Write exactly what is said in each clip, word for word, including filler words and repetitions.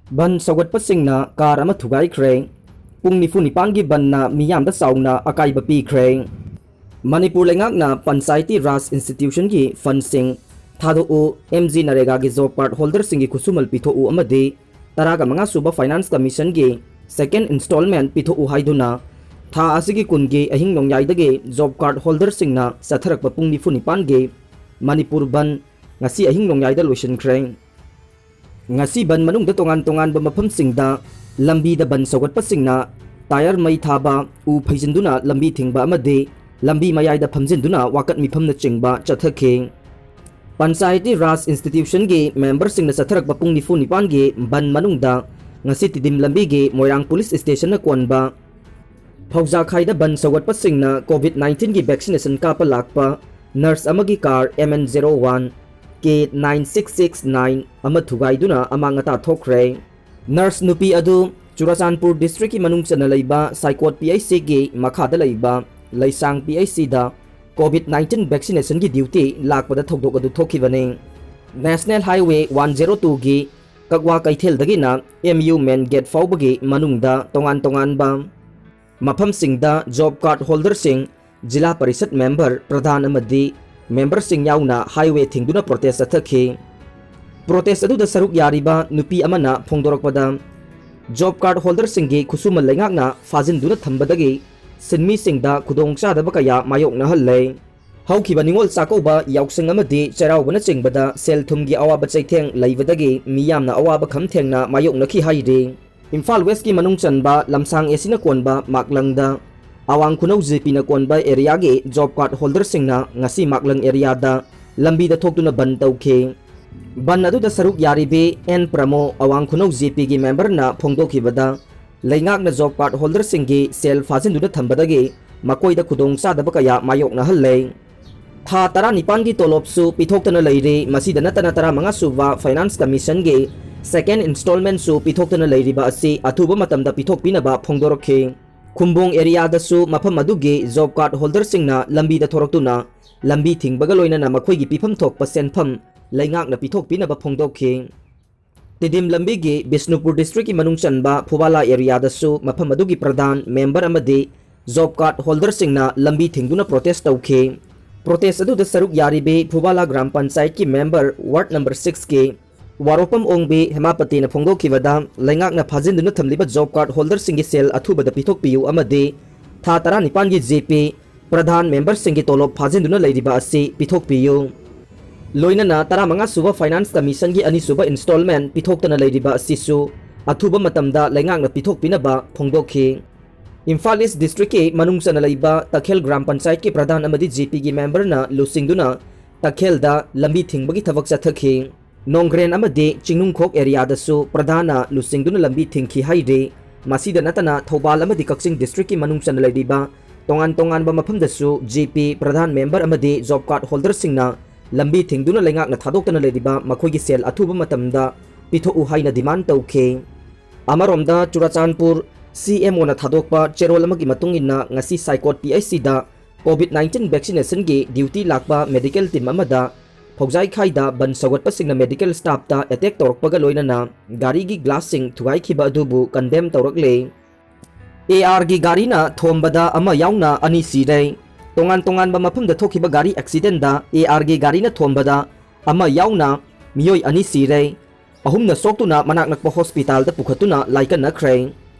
ꯕꯟ ꯁꯧꯒꯠꯄꯁꯤꯡꯅ car ꯑꯃ ꯊꯨꯒꯥꯏꯈ꯭ꯔꯦ꯫ ꯄꯨꯡ ꯅꯤꯐꯨ ꯅꯤꯄꯥꯟꯒꯤ ꯕꯟꯅ ꯃꯤꯌꯥꯝꯗ ꯆꯥꯎꯅ ꯑꯀꯥꯏꯕ ꯄꯤꯈ꯭ꯔꯦ꯫ ꯃꯅꯤꯄꯨꯔ ꯂꯩꯉꯥꯛꯅ ꯄꯟꯆꯥꯌꯇꯤ ꯔꯥꯖ ꯏꯟꯁꯇꯤꯇ꯭ꯌꯨꯁꯟꯒꯤ ꯐꯟꯁꯤꯡ ꯊꯥꯗꯣꯛꯎ, ꯑꯦꯝ ꯖꯤ ꯅꯔꯦꯒꯥꯒꯤ ꯖꯣꯕ ꯀꯥꯔꯗ ꯍꯣꯜꯗꯔꯁꯤꯡꯒꯤ ꯈꯨꯠꯁꯨꯃꯜ ꯄꯤꯊꯣꯛꯎ ꯑꯃꯗꯤ ꯇꯔꯥꯒ ꯃꯉꯥ ꯁꯨꯕ ꯐꯥꯏꯅꯥꯟꯁ ꯀꯃꯤꯁꯟꯒꯤ ꯁꯦꯀꯦꯟ ꯏꯟꯁꯇꯣꯜꯃꯦꯟ ꯄꯤꯊꯣꯛꯎ ꯍꯥꯏꯗꯨꯅ ꯊꯥ ꯑꯁꯤꯒꯤ ꯀꯨꯟꯒꯤ ꯑꯍꯤꯡ ꯅꯣꯡꯌꯥꯏꯗꯒꯤ ꯖꯣꯕ ꯀꯥꯔꯗ ꯍꯣꯜꯗꯔꯁꯤꯡꯅ ꯆꯠꯊꯔꯛꯄ ꯄꯨꯡ ꯅꯤꯐꯨ ꯅꯤꯄꯥꯟꯒꯤ ꯃꯅꯤꯄꯨꯔ ꯕꯟ ꯉꯁꯤ ꯑꯍꯤꯡ ꯅꯣꯡꯌꯥꯏꯗ ꯂꯣꯏꯁꯤꯟꯈ꯭ꯔꯦ꯫ ꯉꯁꯤ ꯕꯟ ꯃꯅꯨꯡꯗ ꯇꯣꯉꯥꯟ ꯇꯣꯉꯥꯟꯕ ꯃꯐꯝꯁꯤꯡꯗ ꯂꯝꯕꯤꯗ ꯕꯟ ꯁꯧꯒꯠꯄꯁꯤꯡꯅ ꯇꯥꯌꯔ ꯃꯩ ꯊꯥꯕ, ꯎ ꯐꯩꯖꯤꯟꯗꯨꯅ ꯂꯝꯕꯤ ꯊꯤꯡꯕ ꯑꯃꯗꯤ ꯂꯝꯕꯤ ꯃꯌꯥꯏꯗ ꯐꯝꯖꯤꯟꯗꯨꯅ ꯋꯥꯀꯠ ꯃꯤꯐꯝꯅꯆꯤꯡꯕ ꯆꯠꯊꯈꯤ꯫ ꯄꯟꯆꯥꯌꯇꯤ ꯔꯥꯖ ꯏꯟꯁꯇꯤꯇ꯭ꯌꯨꯁꯟꯒꯤ ꯃꯦꯝꯕꯔꯁꯤꯡꯅ ꯆꯠꯊꯔꯛꯄ ꯄꯨꯡ ꯅꯤꯐꯨ ꯅꯤꯄꯥꯟꯒꯤ ꯕꯟ ꯃꯅꯨꯡꯗ ꯉꯁꯤ ꯇꯤꯗꯤꯝ ꯂꯝꯕꯤꯒꯤ ꯃꯣꯏꯔꯥꯡ ꯄꯨꯂꯤꯁ ꯁ꯭ꯇꯦꯁꯟꯅ ꯀꯣꯟꯕ ꯐꯧꯖꯥꯈꯥꯏꯗ ꯕꯟ ꯁꯧꯒꯠꯄꯁꯤꯡꯅ ꯀꯣꯚꯤꯗ ꯅꯥꯏꯟꯇꯤꯟꯒꯤ ꯚꯦꯛꯁꯤꯅꯦꯁꯟ ꯀꯥꯞꯄ ꯂꯥꯛꯄ ꯅꯔꯁ ꯑꯃꯒꯤ car M N zero one K nine six six nine ꯑꯃ ꯊꯨꯒꯥꯏꯗꯨꯅ ꯑꯃꯥꯡ ꯑꯇꯥ ꯊꯣꯛꯈ꯭ꯔꯦ꯫ ꯅꯔꯁ ꯅꯨꯄꯤ ꯑꯗꯨ ꯆꯨꯔꯥꯆꯥꯟꯄꯨꯔ ꯗꯤꯁꯇ꯭ꯔꯤꯛꯀꯤ ꯃꯅꯨꯡ ꯆꯟꯅ ꯂꯩꯕ ꯁꯥꯏꯀꯣꯠ P H Cꯒꯤ ꯃꯈꯥꯗ ꯂꯩꯕ ꯂꯩꯁꯥꯡ P H Cꯗ ꯀꯣꯚꯤꯗ ꯅꯥꯏꯟꯇꯤꯟ ꯚꯦꯛꯁꯤꯅꯦꯁꯟꯒꯤ ꯗ꯭ꯌꯨꯇꯤ ꯂꯥꯛꯄꯗ ꯊꯧꯗꯣꯛ ꯑꯗꯨ ꯊꯣꯛꯈꯤꯕꯅꯤ꯫ National Highway one zero twoꯒꯤ ꯀꯛꯋꯥ ꯀꯩꯊꯦꯜꯗꯒꯤꯅ M U main gate ꯐꯥꯎꯕꯒꯤ ꯃꯅꯨꯡꯗ ꯇꯣꯉꯥꯟ ꯇꯣꯉꯥꯟꯕ ꯃꯐꯝꯁꯤꯡꯗ ꯖꯣꯕ ꯀꯥꯔꯗ ꯍꯣꯜꯗꯔꯁꯤꯡ, ꯖꯤꯂꯥ ꯄꯔꯤꯁꯠ ꯃꯦꯝꯕꯔ, ꯄ꯭ꯔꯙꯥꯟ ꯑꯃꯗꯤ ꯃꯦꯝꯕꯔꯁꯤꯡ ꯌꯥꯎꯅ ꯍꯥꯏꯋꯦ ꯊꯤꯡꯗꯨꯅ ꯄ꯭ꯔꯣꯇꯦꯁ ꯆꯠꯊꯈꯤ꯫ ꯄ꯭ꯔꯣꯇꯦꯁ ꯑꯗꯨꯗ ꯁꯔꯨꯛ ꯌꯥꯔꯤꯕ ꯅꯨꯄꯤ ꯑꯃꯅ ꯐꯣꯡꯗꯣꯔꯛꯄꯗ, ꯖꯣꯕ ꯀꯥꯔꯗ ꯍꯣꯜꯗꯔꯁꯤꯡꯒꯤ ꯈꯨꯠꯁꯨꯃꯟ ꯂꯩꯉꯥꯛꯅ ꯐꯥꯖꯤꯟꯗꯨꯅ ꯊꯝꯕꯗꯒꯤ ꯁꯤꯟꯃꯤꯁꯤꯡꯗ ꯈꯨꯗꯣꯡꯆꯥꯗꯕ ꯀꯌꯥ ꯃꯥꯌꯣꯛꯅꯍꯜꯂꯦ꯫ ꯍꯧꯈꯤꯕ ꯅꯤꯉꯣꯜ ꯆꯥꯛꯀꯧꯕ ꯌꯥꯎꯁꯪ ꯑꯃꯗꯤ ꯆꯩꯔꯥꯎꯕꯅꯆꯤꯡꯕꯗ ꯁꯦꯜ ꯊꯨꯝꯒꯤ ꯑꯋꯥꯕ ꯆꯩꯊꯦꯡ ꯂꯩꯕꯗꯒꯤ ꯃꯤꯌꯥꯝꯅ ꯑꯋꯥꯕ ꯈꯝ ꯊꯦꯡꯅ ꯃꯥꯌꯣꯛꯅꯈꯤ ꯍꯥꯏꯔꯤ꯫ ꯏꯝꯐꯥꯜ ꯋꯦꯁꯀꯤ ꯃꯅꯨꯡ ꯆꯟꯕ ꯂꯝꯁꯥꯡ ꯑꯦꯁꯤꯅ ꯀꯣꯟꯕ ꯃꯥꯛꯂꯪꯗ ꯑꯋꯥꯡ ꯈꯨꯅꯧ J Pꯅ ꯀꯣꯟꯕ ꯑꯦꯔꯤꯌꯥꯒꯤ ꯖꯣꯕ ꯀꯥꯔꯗ ꯍꯣꯜꯗꯔꯁꯤꯡꯅ ꯉꯁꯤ ꯃꯥꯛꯂꯪ ꯑꯦꯔꯤꯌꯥꯗ ꯂꯝꯕꯤꯗ ꯊꯣꯛꯇꯨꯅ ꯕꯟ ꯇꯧꯈꯤ꯫ ꯕꯟ ꯑꯗꯨꯗ ꯁꯔꯨꯛ ꯌꯥꯔꯤꯕꯤ ꯑꯦꯟ ꯄ꯭ꯔꯃꯣ, ꯑꯋꯥꯡ ꯈꯨꯅꯧ J Pꯒꯤ ꯃꯦꯝꯕꯔꯅ ꯐꯣꯡꯗꯣꯛꯈꯤꯕꯗ, ꯂꯩꯉꯥꯛꯅ ꯖꯣꯕ ꯀꯥꯔꯗ ꯍꯣꯜꯗꯔꯁꯤꯡꯒꯤ ꯁꯦꯜ ꯐꯥꯖꯤꯟꯗꯨꯅ ꯊꯝꯕꯗꯒꯤ ꯃꯈꯣꯏꯗ ꯈꯨꯗꯣꯡꯆꯥꯗꯕ ꯀꯌꯥ ꯃꯥꯌꯣꯛꯅꯍꯜꯂꯦ꯫ ꯊꯥ ꯇꯔꯥꯅꯤꯄꯥꯟꯒꯤ ꯇꯣꯂꯣꯞꯁꯨ ꯄꯤꯊꯣꯛꯇꯅ ꯂꯩꯔꯤ꯫ ꯃꯁꯤꯗ ꯅꯠꯇꯅ ꯇꯔꯥꯃꯉꯥ ꯁꯨꯕ ꯐꯥꯏꯅꯥꯟꯁ ꯀꯃꯤꯁꯟꯒꯤ ꯁꯦꯀꯦꯟ ꯏꯟꯁꯇꯣꯜꯃꯦꯟꯁꯨ ꯄꯤꯊꯣꯛꯇꯅ ꯂꯩꯔꯤꯕ ꯑꯁꯤ ꯑꯊꯨꯕ ꯃꯇꯝꯗ ꯄꯤꯊꯣꯛꯄꯤꯅꯕ ꯐꯣꯡꯗꯣꯔꯛꯈꯤ꯫ ꯈꯨꯝꯕꯣꯡ ꯑꯦꯔꯤꯌꯥꯗꯁꯨ ꯃꯐꯝ ꯑꯗꯨꯒꯤ ꯖꯣꯕ ꯀꯥꯔꯗ ꯍꯣꯜꯗꯔꯁꯤꯡꯅ ꯂꯝꯕꯤꯗ ꯊꯣꯔꯛꯇꯨꯅ ꯂꯝꯕꯤ ꯊꯤꯡꯕꯒ ꯂꯣꯏꯅꯅ ꯃꯈꯣꯏꯒꯤ ꯄꯤꯐꯝ ꯊꯣꯛꯄ ꯁꯦꯟꯐꯝ ꯂꯩꯉꯥꯛꯅ ꯄꯤꯊꯣꯛꯄꯤꯅꯕ ꯐꯣꯡꯗꯣꯛꯈꯤ꯫ ꯇꯤꯗꯤꯝ ꯂꯝꯕꯤꯒꯤ ꯕꯤꯁꯅꯨꯄꯨꯔ districtꯀꯤ ꯃꯅꯨꯡ ꯆꯟꯕ ꯐꯨꯕꯥꯂꯥ areaꯗꯁꯨ ꯃꯐꯝ ꯑꯗꯨꯒꯤ ꯄ꯭ꯔꯙꯥꯟ, member ꯑꯃꯗꯤ job card holderꯁꯤꯡꯅ ꯂꯝꯕꯤ ꯊꯤꯡꯗꯨꯅ protest ꯇꯧꯈꯤ꯫ Protest ꯑꯗꯨꯗ ꯁꯔꯨꯛ ꯌꯥꯔꯤꯕꯤ ꯐꯨꯕꯥꯂꯥ ꯒ꯭ꯔꯥꯝ ꯄꯟꯆꯥꯌꯠꯀꯤ member ward number sixꯀꯤ ꯋꯥꯔꯣꯛꯄꯝ ꯑꯣꯡꯕꯤ ꯍꯦꯃꯥꯄꯇꯤꯅ ꯐꯣꯡꯗꯣꯛꯈꯤꯕꯗ, ꯂꯩꯉꯥꯛꯅ ꯐꯥꯖꯤꯟꯗꯨꯅ ꯊꯝꯂꯤꯕ job card holderꯁꯤꯡꯒꯤ ꯁꯦꯜ ꯑꯊꯨꯕꯗ ꯄꯤꯊꯣꯛꯄꯤꯌꯨ ꯑꯃꯗꯤ ꯊꯥ ꯇꯔꯥꯅꯤꯄꯥꯟꯒꯤ J P ꯄ꯭ꯔꯙꯥꯟ memberꯁꯤꯡꯒꯤ ꯇꯣꯂꯣꯞ ꯐꯥꯖꯤꯟꯗꯨꯅ ꯂꯩꯔꯤꯕ ꯑꯁꯤ ꯄꯤꯊꯣꯛꯄꯤꯌꯨ꯫ ꯂꯣꯏꯅꯅ ꯇꯔꯥꯃꯉꯥ ꯁꯨꯕ Finance Commissionꯒꯤ ꯑꯅꯤꯁꯨꯕ installment ꯄꯤꯊꯣꯛꯇꯅ ꯂꯩꯔꯤꯕ ꯑꯁꯤꯁꯨ ꯑꯊꯨꯕ ꯃꯇꯝꯗ ꯂꯩꯉꯥꯛꯅ ꯄꯤꯊꯣꯛꯄꯤꯅꯕ ꯐꯣꯡꯗꯣꯛꯈꯤ꯫ ꯏꯝꯐꯥꯜ East districtꯀꯤ ꯃꯅꯨꯡ ꯆꯟꯅ ꯂꯩꯕ ꯇꯈꯦꯜ ꯒ꯭ꯔꯥꯝ ꯄꯟꯆꯥꯌꯠꯀꯤ ꯄ꯭ꯔꯙꯥꯟ ꯑꯃꯗꯤ G Pꯒꯤ memberꯅ ꯂꯨꯆꯤꯡꯗꯨꯅ ꯇꯈꯦꯜꯗ ꯂꯝꯕꯤ ꯊꯤꯡꯕꯒꯤ ꯊꯕꯛ ꯆꯠꯊꯈꯤ꯫ ꯅꯣꯡꯒ꯭ꯔꯦꯟ ꯑꯃꯗꯤ ꯆꯤꯡꯅꯨꯡꯈꯣꯛ areaꯗꯁꯨ ꯄ꯭ꯔꯙꯥꯟꯅ ꯂꯨꯆꯤꯡꯗꯨꯅ ꯂꯝꯕꯤ ꯊꯤꯡꯈꯤ ꯍꯥꯏꯔꯤ꯫ ꯃꯁꯤꯗ ꯅꯠꯇꯅ ꯊꯧꯕꯥꯜ ꯑꯃꯗꯤ ꯀꯛꯆꯤꯡ districtꯀꯤ ꯃꯅꯨꯡ ꯆꯟꯅ ꯂꯩꯔꯤꯕ ꯇꯣꯉꯥꯟ ꯇꯣꯉꯥꯟꯕ ꯃꯐꯝꯗꯁꯨ G P ꯄ꯭ꯔꯙꯥꯟ member ꯑꯃꯗꯤ job card holderꯁꯤꯡꯅ ꯂꯝꯕꯤ ꯊꯤꯡꯗꯨꯅ ꯂꯩꯉꯥꯛꯅ ꯊꯥꯗꯣꯛꯇꯅ ꯂꯩꯔꯤꯕ ꯃꯈꯣꯏꯒꯤ ꯁꯦꯜ ꯑꯊꯨꯕ ꯃꯇꯝꯗ ꯄꯤꯊꯣꯛꯎ ꯍꯥꯏꯅ demand ꯇꯧꯈꯤ꯫ ꯑꯃꯔꯣꯝꯗ ꯆꯨꯔꯥꯆꯥꯟꯄꯨꯔ C M Oꯅ ꯊꯥꯗꯣꯛꯄ ꯆꯦꯔꯣꯜ ꯑꯃꯒꯤ ꯃꯇꯨꯡ ꯏꯟꯅ ꯉꯁꯤ ꯁꯥꯏꯀꯣꯠ P H Cꯗ COVID nineteen vaccinationꯒꯤ duty ꯂꯥꯛꯄ medical team ꯑꯃꯗ ꯐꯧꯖꯥꯏꯈꯥꯏꯗ ꯕꯟ ꯁꯧꯒꯠꯄꯁꯤꯡꯅ medical staffꯇ attack ꯇꯧꯔꯛꯄꯒ ꯂꯣꯏꯅꯅ ꯒꯥꯔꯤꯒꯤ glassꯁꯤꯡ ꯊꯨꯒꯥꯏꯈꯤꯕ ꯑꯗꯨꯕꯨ condemn ꯇꯧꯔꯛꯂꯦ꯫ A Rꯒꯤ ꯒꯥꯔꯤꯅ ꯊꯣꯝꯕꯗ ꯑꯃ ꯌꯥꯎꯅ ꯑꯅꯤ ꯁꯤꯔꯦ꯫ ꯇꯣꯉꯥꯟ ꯇꯣꯉꯥꯟꯕ ꯃꯐꯝꯗ ꯊꯣꯛꯈꯤꯕ ꯒꯥꯔꯤ accidentꯗ A Rꯒꯤ ꯒꯥꯔꯤꯅ ꯊꯣꯝꯕꯗ ꯑꯃ ꯌꯥꯎꯅ ꯃꯤꯑꯣꯏ ꯑꯅꯤ ꯁꯤꯔꯦ꯫ ꯑꯍꯨꯝꯅ ꯁꯣꯛꯇꯨꯅ ꯃꯅꯥꯛ ꯅꯛꯄ hospitalꯗ ꯄꯨꯈꯠꯇꯨꯅ ꯂꯥꯏꯀꯠꯅꯈ꯭ꯔꯦ꯫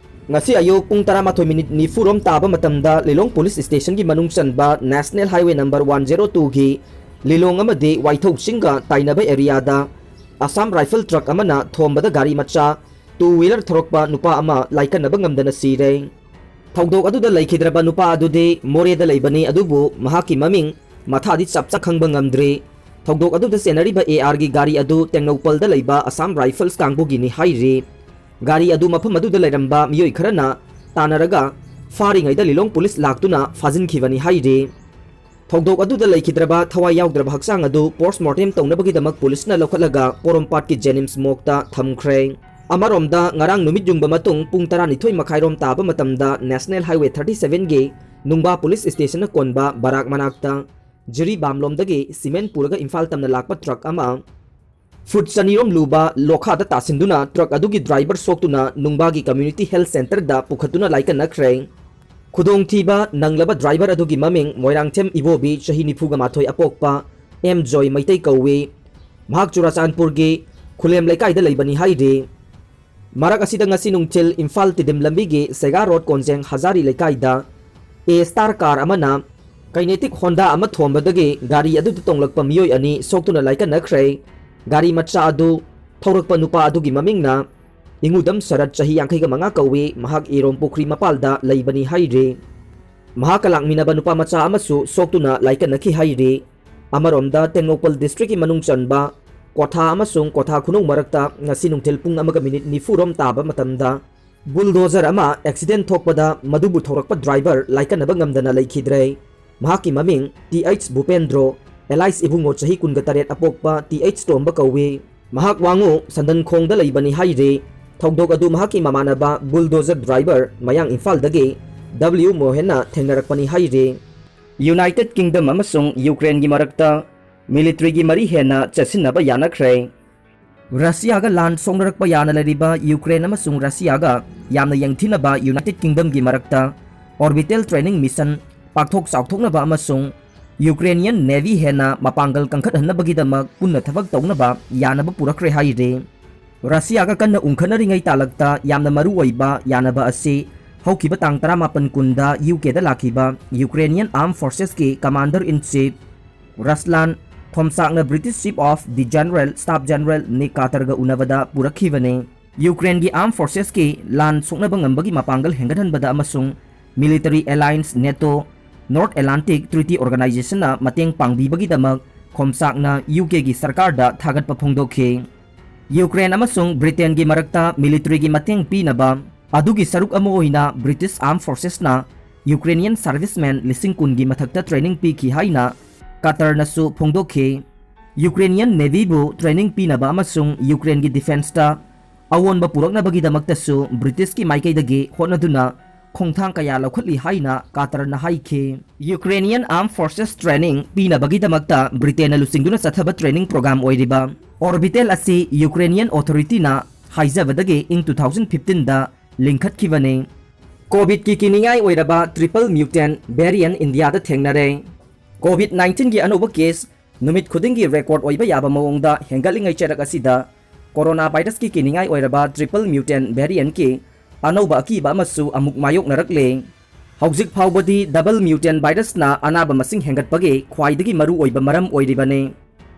ꯉꯁꯤ ꯑꯌꯨꯛ ꯄꯨꯡ ꯇꯔꯥꯃꯥꯊꯣꯏ minute ꯅꯤꯐꯨ ꯔꯣꯝ ꯇꯥꯕ ꯃꯇꯝꯗ ꯂꯤꯂꯣꯡ police stationꯒꯤ ꯃꯅꯨꯡ ꯆꯟꯕ National Highway number one zero twoꯒꯤ ꯂꯤꯂꯣꯡ ꯑꯃꯗꯤ ꯋꯥꯏꯊꯧ ꯆꯤꯡꯒ ꯇꯥꯏꯅꯕ areaꯗ Assam Rifle truck ꯑꯃꯅ ꯊꯣꯝꯕꯗ ꯒꯥꯔꯤ ꯃꯆꯥ two wheeler ꯊꯧꯔꯛꯄ ꯅꯨꯄꯥ ꯑꯃ ꯂꯥꯏꯀꯠꯅꯕ ꯉꯝꯗꯅ ꯁꯤꯔꯦ꯫ ꯊꯧꯗꯣꯛ ꯑꯗꯨꯗ ꯂꯩꯈꯤꯗ꯭ꯔꯕ ꯅꯨꯄꯥ ꯑꯗꯨꯗꯤ ꯃꯣꯔꯦꯗ ꯂꯩꯕꯅꯤ, ꯑꯗꯨꯕꯨ ꯃꯍꯥꯛꯀꯤ ꯃꯃꯤꯡ ꯃꯊꯥꯗꯤ ꯆꯞ ꯆꯥ ꯈꯪꯕ ꯉꯝꯗ꯭ꯔꯤ꯫ ꯊꯧꯗꯣꯛ ꯑꯗꯨꯗ ꯆꯦꯟꯅꯔꯤꯕ A Rꯒꯤ ꯒꯥꯔꯤ ꯑꯗꯨ ꯇꯦꯡꯅꯧꯄꯜꯗ ꯂꯩꯕ Assam Rifles ꯀꯥꯡꯕꯨꯒꯤꯅꯤ ꯍꯥꯏꯔꯤ꯫ ꯒꯥꯔꯤ ꯑꯗꯨ ꯃꯐꯝ ꯑꯗꯨꯗ ꯂꯩꯔꯝꯕ ꯃꯤꯑꯣꯏ ꯈꯔꯅ ꯇꯥꯟꯅꯔꯒ ꯐꯥꯔꯤꯉꯩꯗ ꯂꯤꯂꯣꯡ police ꯂꯥꯛꯇꯨꯅ ꯐꯥꯖꯤꯟꯈꯤꯕꯅꯤ ꯍꯥꯏꯔꯤ꯫ ꯊꯧꯗꯣꯛ ꯑꯗꯨꯗ ꯂꯩꯈꯤꯗ꯭ꯔꯕ ꯊꯋꯥꯏ ꯌꯥꯎꯗ꯭ꯔꯕ ꯍꯛꯆꯥꯡ ꯑꯗꯨ post mortem ꯇꯧꯅꯕꯒꯤꯗꯃꯛ policeꯅ ꯂꯧꯈꯠꯂꯒ ꯄꯣꯔꯣꯝꯄꯥꯠꯀꯤ JNIMS morgueꯗ ꯊꯝꯈ꯭ꯔꯦ꯫ ꯑꯃꯔꯣꯝꯗ, ꯉꯔꯥꯡ ꯅꯨꯃꯤꯠ ꯌꯨꯡꯕ ꯃꯇꯨꯡ ꯄꯨꯡ ꯇꯔꯥꯅꯤꯊꯣꯏ ꯃꯈꯥꯏꯔꯣꯝ ꯇꯥꯕ ꯃꯇꯝꯗ National Highway thirty sevenꯒꯤ ꯅꯨꯡꯕꯥ police stationꯅ ꯀꯣꯟꯕ ꯕꯔꯥꯛ ꯃꯅꯥꯛꯇ ꯖꯤꯔꯤꯕꯥꯝꯂꯣꯝꯗꯒꯤ cement ꯄꯨꯔꯒ ꯏꯝꯐꯥꯜ ꯇꯝꯅ ꯂꯥꯛꯄ truck ꯑꯃ ꯐꯨꯠ ꯆꯅꯤꯔꯣꯝ ꯂꯨꯕ ꯂꯣꯈꯥꯗ ꯇꯥꯁꯤꯟꯗꯨꯅ ꯇ꯭ꯔꯛ ꯑꯗꯨꯒꯤ ꯗ꯭ꯔꯥꯏꯚꯔ ꯁꯣꯛꯇꯨꯅ ꯅꯨꯡꯕꯥꯒꯤ ꯀꯝꯃ꯭ꯌꯨꯅꯤꯇꯤ ꯍꯦꯜꯊ ꯁꯦꯟꯇꯔꯗ ꯄꯨꯈꯠꯇꯨꯅ ꯂꯥꯏꯀꯠꯅꯈ꯭ꯔꯦ꯫ ꯈꯨꯗꯣꯡꯊꯤꯕ ꯅꯪꯂꯕ ꯗ꯭ꯔꯥꯏꯚꯔ ꯑꯗꯨꯒꯤ ꯃꯃꯤꯡ ꯃꯣꯏꯔꯥꯡꯊꯦꯝ ꯏꯕꯣꯕꯤ, ꯆꯍꯤ ꯅꯤꯐꯨꯒ ꯃꯥꯊꯣꯏ ꯑꯄꯣꯛꯄ, ꯑꯦꯝ ꯖꯣꯏ ꯃꯩꯇꯩ ꯀꯧꯏ꯫ ꯃꯍꯥꯛ ꯆꯨꯔꯥꯆꯥꯟꯄꯨꯔꯒꯤ ꯈꯨꯂꯦꯝ ꯂꯩꯀꯥꯏꯗ ꯂꯩꯕꯅꯤ ꯍꯥꯏꯔꯤ꯫ ꯃꯔꯛ ꯑꯁꯤꯗ ꯉꯁꯤ ꯅꯨꯡꯊꯤꯜ ꯏꯝꯐꯥꯜ ꯇꯤꯗꯤꯝ ꯂꯝꯕꯤꯒꯤ ꯁꯦꯒꯥ ꯔꯣꯗ ꯀꯣꯟꯖꯦꯡ ꯍꯖꯥꯔꯤ ꯂꯩꯀꯥꯏꯗ ꯑꯦ ꯁ꯭ꯇꯥꯔ ꯀꯥꯔ ꯑꯃꯅ ꯀꯥꯏꯅꯦꯇꯤꯛ ꯍꯣꯟꯗꯥ ꯑꯃ ꯊꯣꯝꯕꯗꯒꯤ ꯒꯥꯔꯤ ꯑꯗꯨꯗ ꯇꯣꯡꯂꯛꯄ ꯃꯤꯑꯣꯏ ꯑꯅꯤ ꯁꯣꯛꯇꯨꯅ ꯂꯥꯏꯀꯠꯅꯈ꯭ꯔꯦ꯫ ꯒꯥꯔꯤ ꯃꯆꯥ ꯑꯗꯨ ꯊꯧꯔꯛꯄ ꯅꯨꯄꯥ ꯑꯗꯨꯒꯤ ꯃꯃꯤꯡꯅ ꯏꯉꯨꯗꯝ ꯁꯔꯠ, ꯆꯍꯤ ꯌꯥꯡꯈꯩꯒ ꯃꯉꯥ ꯀꯧꯏ꯫ ꯃꯍꯥꯛ ꯏꯔꯣꯝ ꯄꯨꯈ꯭ꯔꯤ ꯃꯄꯥꯜꯗ ꯂꯩꯕꯅꯤ ꯍꯥꯏꯔꯤ꯫ ꯃꯍꯥꯛꯀ ꯂꯥꯛꯃꯤꯟꯅꯕ ꯅꯨꯄꯥ ꯃꯆꯥ ꯑꯃꯁꯨ ꯁꯣꯛꯇꯨꯅ ꯂꯥꯏꯀꯠꯅꯈꯤ ꯍꯥꯏꯔꯤ꯫ ꯑꯃꯔꯣꯝꯗ, ꯇꯦꯡꯅꯧꯄꯜ ꯗꯤꯁꯇ꯭ꯔꯤꯛꯀꯤ ꯃꯅꯨꯡ ꯆꯟꯕ ꯀ꯭ꯋꯥꯊꯥ ꯑꯃꯁꯨꯡ ꯀ꯭ꯋꯥꯊꯥ ꯈꯨꯅꯧ ꯃꯔꯛꯇ ꯉꯁꯤ ꯅꯨꯡꯊꯤꯜ ꯄꯨꯡ ꯑꯃꯒ ꯃꯤꯅꯤꯠ ꯅꯤꯐꯨ ꯔꯣꯝ ꯇꯥꯕ ꯃꯇꯝꯗ ꯕꯨꯜꯗꯣꯖꯔ ꯑꯃ ꯑꯦꯛꯁꯤꯗꯦꯟ ꯊꯣꯛꯄꯗ ꯃꯗꯨꯕꯨ ꯊꯧꯔꯛꯄ ꯗ꯭ꯔꯥꯏꯚꯔ ꯂꯥꯏꯀꯠꯅꯕ ꯉꯝꯗꯅ ꯂꯩꯈꯤꯗ꯭ꯔꯦ꯫ ꯃꯍꯥꯛꯀꯤ ꯃꯃꯤꯡ ꯇꯤ ꯑꯩꯆ ꯚꯨꯄꯦꯟꯗ꯭ꯔꯣ, ꯑꯦꯂꯥꯏꯁ ꯏꯕꯨꯡꯉꯣ, ꯆꯍꯤ ꯀꯨꯟꯒ ꯇꯔꯦꯠ ꯑꯄꯣꯛꯄ ꯇꯤ ꯑꯩꯆ ꯇꯣꯝꯕ ꯀꯧꯏ꯫ ꯃꯍꯥꯛ ꯋꯥꯉꯨ ꯁꯟꯗꯟꯈꯣꯡꯗ ꯂꯩꯕꯅꯤ ꯍꯥꯏꯔꯤ꯫ ꯊꯧꯗꯣꯛ ꯑꯗꯨ ꯃꯍꯥꯛꯀꯤ ꯃꯃꯥꯟꯅꯕ ꯕꯨꯜꯗꯣꯖꯔ ꯗ꯭ꯔꯥꯏꯚꯔ ꯃꯌꯥꯡ ꯏꯝꯐꯥꯜꯗꯒꯤ ꯗꯕ꯭ꯂꯤꯎ ꯃꯣꯍꯦꯟꯅ ꯊꯦꯡꯅꯔꯛꯄꯅꯤ ꯍꯥꯏꯔꯤ꯫ ꯌꯨꯅꯥꯏꯇꯦꯗ ꯀꯤꯡꯗꯝ ꯑꯃꯁꯨꯡ ꯌꯨꯀ꯭ꯔꯦꯟꯒꯤ ꯃꯔꯛꯇ ꯃꯤꯂꯤꯇꯔꯤꯒꯤ ꯃꯔꯤ ꯍꯦꯟꯅ ꯆꯦꯠꯁꯤꯟꯅꯕ ꯌꯥꯅꯈ꯭ꯔꯦ꯫ ꯔꯁꯤꯌꯥꯒ ꯂꯥꯟ ꯁꯣꯛꯅꯔꯛꯄ ꯌꯥꯅ ꯂꯩꯔꯤꯕ ꯌꯨꯀ꯭ꯔꯦꯟ ꯑꯃꯁꯨꯡ ꯔꯁꯤꯌꯥꯒ ꯌꯥꯝꯅ ꯌꯦꯡꯊꯤꯅꯕ ꯌꯨꯅꯥꯏꯇꯦꯗ ꯀꯤꯡꯗꯝꯒꯤ ꯃꯔꯛꯇ ꯑꯣꯔꯕꯤꯇꯦꯜ ꯇ꯭ꯔꯦꯅꯤꯡ ꯃꯤꯁꯟ ꯄꯥꯛꯊꯣꯛ ꯆꯥꯎꯊꯣꯛꯅꯕ ꯑꯃꯁꯨꯡ ꯌꯨꯀ꯭ꯔꯦꯅꯤꯌꯟ ꯅꯦꯚꯤ ꯍꯦꯟꯅ ꯃꯄꯥꯡꯒꯜ ꯀꯟꯈꯠꯍꯟꯅꯕꯒꯤꯗꯃꯛ ꯄꯨꯟꯅ ꯊꯕꯛ ꯇꯧꯅꯕ ꯌꯥꯅꯕ ꯄꯨꯔꯛꯈ꯭ꯔꯦ ꯍꯥꯏꯔꯤ꯫ ꯔꯁꯤꯌꯥꯒ ꯀꯟꯅ ꯎꯪꯈꯠꯅꯔꯤꯉꯩ ꯇꯥꯂꯛꯇ ꯌꯥꯝꯅ ꯃꯔꯨ ꯑꯣꯏꯕ ꯌꯥꯅꯕ ꯑꯁꯤ ꯍꯧꯈꯤꯕ ꯇꯥꯡ ꯇꯔꯥꯃꯥꯄꯟ ꯀꯨꯟꯗ ꯌꯨ ꯀꯦꯗ ꯂꯥꯛꯈꯤꯕ ꯌꯨꯀ꯭ꯔꯦꯅꯤꯌꯟ ꯑꯥꯔꯝ ꯐꯣꯔꯁꯦꯁꯀꯤ ꯀꯃꯥꯟꯗꯔ ꯏꯟ ꯆꯤꯐ ꯔꯁꯂꯥꯟ ꯊꯣꯝꯆꯥꯛꯅ British chief of the general staff general Nick ꯀꯥꯇꯔꯒ ꯎꯅꯕꯗ ꯄꯨꯔꯛꯈꯤꯕꯅꯤ꯫ ꯌꯨꯀ꯭ꯔꯦꯟꯒꯤ ꯑꯥꯔꯝ ꯐꯣꯔꯁꯦꯁꯀꯤ ꯂꯥꯟ ꯁꯣꯛꯅꯕ ꯉꯝꯕꯒꯤ ꯃꯄꯥꯡꯒꯜ ꯍꯦꯟꯒꯠꯍꯟꯕꯗ ꯑꯃꯁꯨꯡ military alliance NATO, North Atlantic Treaty ꯑꯣꯔꯒꯅꯥꯏꯖꯦꯁꯟꯅ ꯃꯇꯦꯡ ꯄꯥꯡꯕꯤꯕꯒꯤꯗꯃꯛ ꯈꯣꯝꯆꯥꯛꯅ ꯌꯨ ꯀꯦꯒꯤ ꯁꯔꯀꯥꯔꯗ ꯊꯥꯒꯠꯄ ꯐꯣꯡꯗꯣꯛꯈꯤ꯫ ꯌꯨꯀ꯭ꯔꯦꯟ ꯑꯃꯁꯨꯡ ꯕ꯭ꯔꯤꯇꯦꯟꯒꯤ ꯃꯔꯛꯇ ꯃꯤꯂꯤꯇꯔꯤꯒꯤ ꯃꯇꯦꯡ ꯄꯤꯅꯕ ꯑꯗꯨꯒꯤ ꯁꯔꯨꯛ ꯑꯃ ꯑꯣꯏꯅ ꯕ꯭ꯔꯤꯇꯤꯁ ꯑꯥꯔꯝ ꯐꯣꯔꯁꯦꯁꯅ ꯌꯨꯀ꯭ꯔꯦꯅꯤꯌꯟ ꯁꯔꯚꯤꯁꯃꯦꯟ ꯂꯤꯁꯤꯡ ꯀꯨꯟꯒꯤ ꯃꯊꯛꯇ ꯇ꯭ꯔꯦꯅꯤꯡ ꯄꯤꯈꯤ ꯍꯥꯏꯅ ꯀꯇꯔꯅꯁꯨ ꯐꯣꯡꯗꯣꯛꯈꯤ꯫ ꯌꯨꯀ꯭ꯔꯦꯅꯤꯌꯟ ꯅꯦꯚꯤꯕꯨ ꯇ꯭ꯔꯦꯅꯤꯡ ꯄꯤꯅꯕ ꯑꯃꯁꯨꯡ ꯌꯨꯀ꯭ꯔꯦꯟꯒꯤ ꯗꯤꯐꯦꯟꯁꯇ ꯑꯑꯣꯟꯕ ꯄꯨꯔꯛꯅꯕꯒꯤꯗꯃꯛꯇꯁꯨ ꯕ꯭ꯔꯤꯇꯤꯁꯀꯤ ꯃꯥꯏꯀꯩꯗꯒꯤ ꯍꯣꯠꯅꯗꯨꯅ ꯈꯣꯡꯊꯥꯡ ꯀꯌꯥ ꯂꯧꯈꯠꯂꯤ ꯍꯥꯏꯅ ꯀꯥꯇꯔꯅ ꯍꯥꯏꯈꯤ꯫ Ukrainian Armed Forces training ꯄꯤꯅꯕꯒꯤꯗꯃꯛꯇ ꯕ꯭ꯔꯤꯇꯦꯟꯅ ꯂꯨꯆꯤꯡꯗꯨꯅ ꯆꯠꯊꯕ training program ꯑꯣꯏꯔꯤꯕ Orbital ꯑꯁꯤ Ukrainian authorityꯅ ꯍꯥꯏꯖꯕꯗꯒꯤ ꯏꯪ two thousand fifteenꯗ ꯂꯤꯡꯈꯠꯈꯤꯕꯅꯤ꯫ COVIDꯀꯤ ꯀꯤꯅꯤꯡꯉꯥꯏ ꯑꯣꯏꯔꯕ triple mutant variant ꯏꯟꯗꯤꯌꯥꯗ ꯊꯦꯡꯅꯔꯦ꯫ COVID nineteenꯒꯤ ꯑꯅꯧꯕ case ꯅꯨꯃꯤꯠ ꯈꯨꯗꯤꯡꯒꯤ record ꯑꯣꯏꯕ ꯌꯥꯕ ꯃꯑꯣꯡꯗ ꯍꯦꯟꯒꯠꯂꯤꯉꯩ ꯆꯩꯔꯛ ꯑꯁꯤꯗ corona virusꯀꯤ ꯀꯤꯅꯤꯡꯉꯥꯏ ꯑꯣꯏꯔꯕ triple mutant variantꯀꯤ ꯑꯅꯧꯕ ꯑꯀꯤꯕ ꯑꯃꯁꯨ ꯑꯃꯨꯛ ꯃꯥꯌꯣꯛꯅꯔꯛꯂꯦ꯫ ꯍꯧꯖꯤꯛ ꯐꯥꯎꯕꯗꯤ double mutant virusꯅ ꯑꯅꯥꯕ ꯃꯁꯤꯡ ꯍꯦꯟꯒꯠꯄꯒꯤ ꯈ꯭ꯋꯥꯏꯗꯒꯤ ꯃꯔꯨ ꯑꯣꯏꯕ ꯃꯔꯝ ꯑꯣꯏꯔꯤꯕꯅꯤ꯫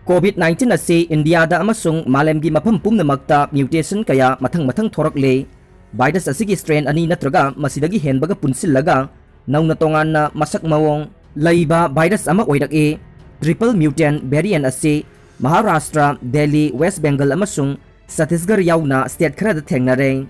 COVID nineteen ꯑꯁꯤ ꯏꯟꯗꯤꯌꯥꯗ ꯑꯃꯁꯨꯡ ꯃꯥꯂꯦꯝꯒꯤ ꯃꯐꯝ ꯄꯨꯝꯅꯃꯛꯇ mutation ꯀꯌꯥ ꯃꯊꯪ ꯃꯊꯪ ꯊꯣꯔꯛꯂꯦ꯫ Virus ꯑꯁꯤꯒꯤ strain ꯑꯅꯤ ꯅꯠꯇ꯭ꯔꯒ ꯃꯁꯤꯗꯒꯤ ꯍꯦꯟꯕꯒ ꯄꯨꯟꯁꯤꯜꯂꯒ ꯅꯧꯅ ꯇꯣꯉꯥꯟꯅ ꯃꯁꯛ ꯃꯑꯣꯡ ꯂꯩꯕ virus ꯑꯃ ꯑꯣꯏꯔꯛꯏ꯫ Triple mutant variant ꯑꯁꯤ ꯃꯍꯥꯔꯥꯁꯇ꯭ꯔ, ꯗꯦꯜꯂꯤ, ꯋꯦꯁ ꯕꯦꯡꯒꯜ ꯑꯃꯁꯨꯡ ꯁꯠꯇꯤꯁꯒꯔ ꯌꯥꯎꯅ state ꯈꯔꯗ ꯊꯦꯡꯅꯔꯦ꯫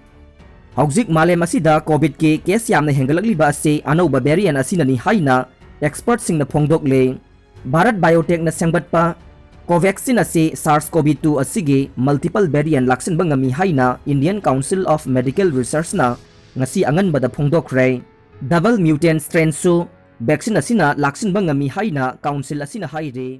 ꯍꯧꯖꯤꯛ ꯃꯥꯂꯦꯝ ꯑꯁꯤꯗ COVIDꯀꯤ case ꯌꯥꯝꯅ ꯍꯦꯟꯒꯠꯂꯛꯂꯤꯕ ꯑꯁꯤ ꯑꯅꯧꯕ variant ꯑꯁꯤꯅꯅꯤ ꯍꯥꯏꯅ expertꯁꯤꯡꯅ ꯐꯣꯡꯗꯣꯛꯂꯦ꯫ ꯚꯥꯔꯠ Biotechꯅ ꯁꯦꯝꯒꯠꯄ Covaxin ꯑꯁꯤ SARS-CoV two ꯑꯁꯤꯒꯤ multiple variant ꯂꯥꯛꯁꯤꯟꯕ ꯉꯝꯃꯤ ꯍꯥꯏꯅ Indian Council of Medical Researchꯅ ꯉꯁꯤ ꯑꯉꯟꯕꯗ ꯐꯣꯡꯗꯣꯛꯈ꯭ꯔꯦ꯫ Double mutant strainꯁꯨ vaccine ꯑꯁꯤꯅ ꯂꯥꯛꯁꯤꯟꯕ ꯉꯝꯃꯤ ꯍꯥꯏꯅ council ꯑꯁꯤꯅ ꯍꯥꯏꯔꯤ꯫